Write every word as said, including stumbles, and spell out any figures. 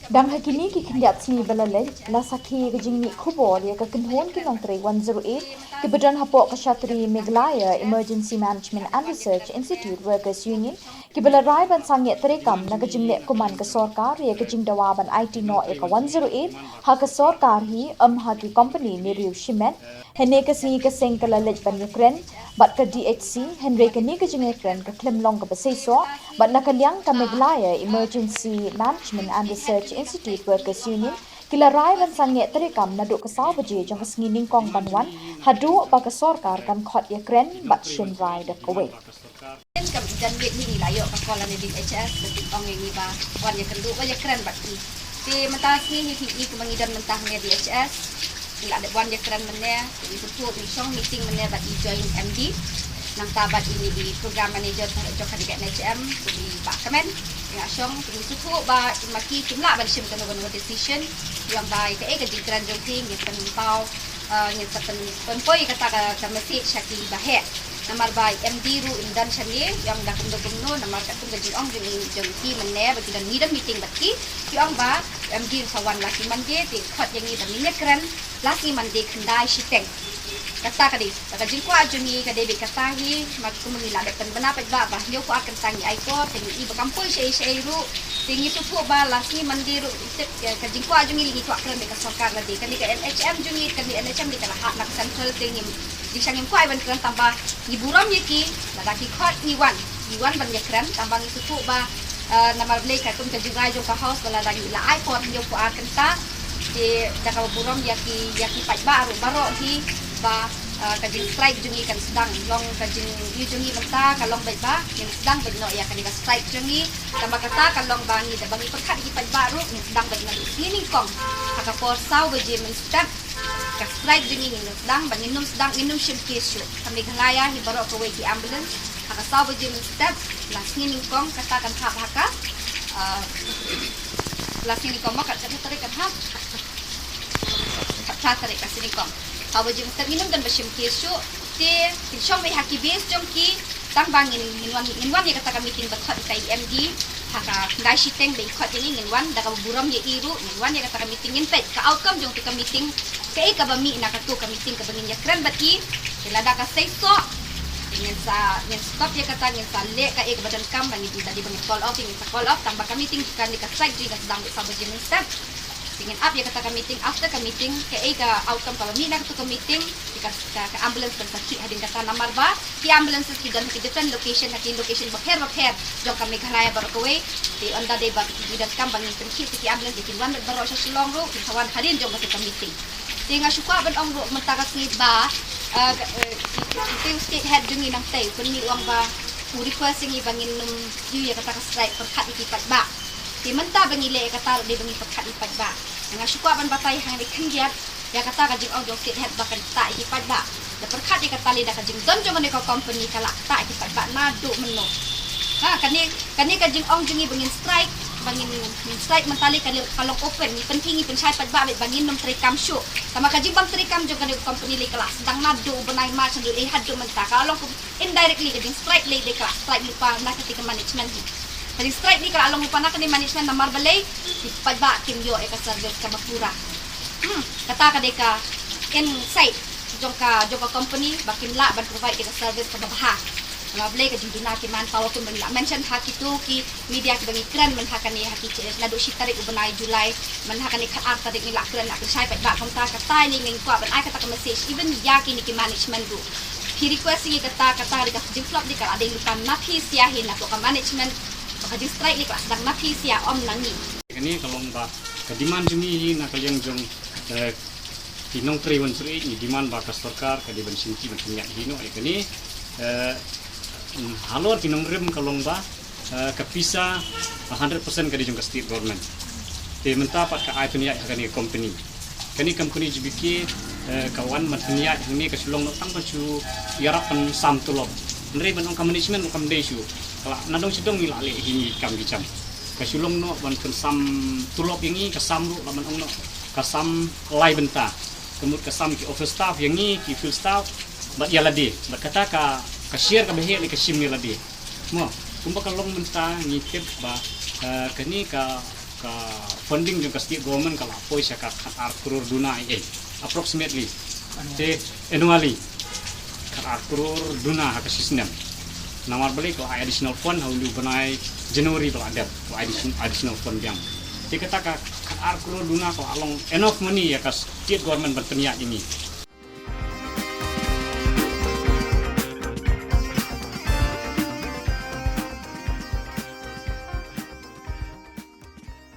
Dang ha kine ki khyndiat sngi ba la leit, la sakhi ka jingmih khubor ïa ka kynhun ki nongtrei one zero eight kiba don hapoh ka shatri Meghalaya Emergency Management and Research Institute Workers Union, kiba la rai ban sangeh treikam na ka jingleh kuman ka sorkar ïa ka jingdawa ban aiti noh ïa ka one zero eight ha ka sorkar hi, ym ha ki kompani ne riew shimet. Hynne ka sngi ka seng ka la leit ban ïakren bad ka D H C, hynrei kane ka jingïakren ka khlem long kaba seisoh, bad na ka liang ka Meghalaya Emergency Management and Research Institute Workers Union ki la rai ban sangeh treikam naduh ka saw baje jong ka sngi nyngkong ban wan, haduh ba ka sorkar kan khot ïakren bad shim rai da kawei. Kam i don miet hi ngi la ïoh ka call na D H S, ka tip ong ïa ngi ba wan ïakynduh, wan ïakren bad ki. Te mynta sngi hi phi i kumba ngi don mynta hangne D H S. Ngi la dep wan ïakren mynne, ngi sngewthuh ngi shong meeting mynne bad i joint M D. Nangta bad ine i program manager jong ka N H M, i Bah Kmen. Ngi la shong, ngi sngewthuh ba ma ki kim lah ban shim kano kano decision. Ïa ba ïa kaei ka jingkren jong ki ngi pynpaw, eh, ngi sa pyn, pynpoi kata ka, ka message sha ki ba heh. Namar ba M D ruh im don shane, ïa da kumno kumno, namar katkum ka jingong jong i, jong ki mynne ba ki don, ngi don meeting bad ki, ki ong ba M D ruh sa wan la ki Monday, te khot ïa ngi ba ngin ïakren la ki Monday khyndai shiteng. Kata ka dei, ka jingkwah jong ngi ka dei beit kata hi, ma kum ngi la dep pynbna paidbah ba hynñiew phew ar kynta ngi ai por, te ngi i ba kam poi shaei shaei ruh, te ngi sngewthuh ba la ki Monday ruh, te ka jingkwah jong ngi ngi kwah kren bad ka sorkar lade, kane ka N H M jong ngi, kane N H M dei ka la hap na ka central, te ngi Jingshisha ngim kwah ban kren tang ba ngi burom ïa ki, lada ki khot ngi wan, ngi wan ban ïakren, tang ba ngi sngewthuh ba, eh, namar balei katkum ka jingrai jong ka House ba lada ngi la ai por hynñiew phew ar kynta, te da kaba burom ïa ki, ïa ki paidbah ruh baroh hi ba, eh, ka jingstrike jong ngi kan sdang, long ka jingïoh jong ngi mynta ka long beit ba ngin sdang beit noh ïa kane ka strike jong ngi, tang ba kata ka long ba ngi da ba ngi pyrkhat ïa ki paidbah ruh ngin sdang beit naduh sngi nyngkong ha ka por saw baje mynstep. Ka strike jong ngi ngin sdang, ba ngin ym sdang, ngin ym shim case shuh. Ka Meghalaya hi baroh kawei ki ambulance, ha ka saw baje mynstep, la sngi nyngkong, kata kan hap ha ka, ah, la sngi nyngkong mo, kat, kat tarik kan hap. Kat phra tarik la sngi nyngkong. Saw baje mynstep ngin ym don ba shim case shuh, te kin shong beit ha ki base jong ki, Tang ba ngin, ngin wan, ngin wan ïa kata ka meeting ba khot ïa ka E M D ha ka khyndai shiteng ba i khot ïa ngi, ngin wan da kaba burom ïa i ruh, ngin wan ïa kata ka meeting, ngin peit ka outcome jong kata ka meeting, kaei kaba mih na kato ka meeting kaba ngin ïakren bad i. Te lada ka seisoh, te ngin sa, ngin stop ïa kata, ngin sa leh kaei kaba donkam, ba ngin da dei ba ngin call off, ngin sa call off, tang ba ka meeting jong ka ne ka strike jong ngi ka sdang beit saw baje mynstep. Te ngin ap ïa kata ka meeting, after ka meeting, kaei ka outcome kaba mih na kato ka meeting, te ka, ka, ka ambulance kan sa khih hadien kata namar ba ki ambulances ki don ha ki different location, ha ki location bapher bapher jong ka Meghalaya baroh kawei. Te ynda dei ba ki donkam ba ngin pynkhih ïa ki ambulance, te kin wan beit baroh sha Shillong ruh, kin sa wan hadien jong kata ka meeting. Te nga shu kwah ban ong ruh mynta ka sngi ba, eh, ka, eh, ki, ki, ki state head jong ngi nangtei, u pynmih u ong ba u request ïa ngi ba ngin nym ïoh ïa kata ka strike pyrkhat ïa ki paidbah. Te mynta ba ngi leh ïa kata ruh dei ba ngi pyrkhat ïa ki paidbah. Nga shu kwah ban batai hangne khyndiat ïa kata ka jingong jong state head ba kan ktah ïa ki paidbah. Da pyrkhat ïa kata lei da ka jingdon jong kane ka company ka la ktah ïa ki paidbah naduh mynno. Ha, kane, kane ka jingong jong ngi ba ngin strike, ba ngin, ngin strike mynta lei ka lei ka long open, ngi pynthih ngi pynshai paidbah lei ba ngin nym treikam shuh. Tangba ka jingbym treikam jong kane ka company lei ka la sdang naduh u bnai March naduh lei haduh mynta ka long indirectly ka jingstrike lei dei ka la strike lypa na kata ka management hi. Ka jingstrike lei ka la long lypa na kane management namar balei ki paidbah kim ïoh ïa ka service kaba pura. Hmm, kata ka dei ka insight jong ka, jong ka company ba kim lah ban provide ïa ka service kaba bha. Namar balei ka jingduna ki manpower kumba ngi la mention ha kito ki media kiba ngi kren mynta kane ha ki, naduh shi tarik u bnai July mynta kane khatar tarik ngi la kren, la pynshai paidbah, kumta kata ngi kwah ban ai kata ka message even ïa kine ki management ruh. Phi request ïa kata, kata dei ka jingflop dei ka la dei lypa na phi sha hi, na ka management, ba ka jingstrike dei ka la sdang na phi sha, ym na ngi. Kane ka long ba ka demand jong ngi hi na ka liang jong, eh, ki nongtrei one zero eight, ngi demand ba ka sorkar ka dei ban shim ki ban pynïaid hi noh ïa kane, eh, halor ki nongrim ka long ba, eh, ka pisa, a hundred percent ka dei jong ka state government. Te mynta pat ka ai pynïaid ha kane ka company. Kane ka company G B K, eh, ka wan ban pynïaid hangne ka shu long noh tang ban shu ïarap ban sam tulop. Hynrei ban ong ka management ruh kam dei shuh. Ka la nadong shadong ngi la leh hi ngi kam ki jam. Ka shu long noh ban pynsam tulop ïa ngi, ka sam ruh la ban ong noh ka sam lai bynta. Ka mut ka sam ki office staff ïa ngi, ki field staff, bad ïa lade. Bad kata ka, ka share kaba heh lei ka shim ïa lade. Mo, kumba ka long mynta ngi tip ba, eh, kane ka ka funding jong ka state government ka la poi sha ka khat ar crore duna, eh, approximately. Te annually khat ar crore duna ha ka shi snem. Namar balei ka la ai additional fund ha u bnai January ba la dep, ka la ai addition-, additional fund biang. Te kata ka khat ar crore duna ka la long enough money ïa ka state government ban pynïaid ïa ngi.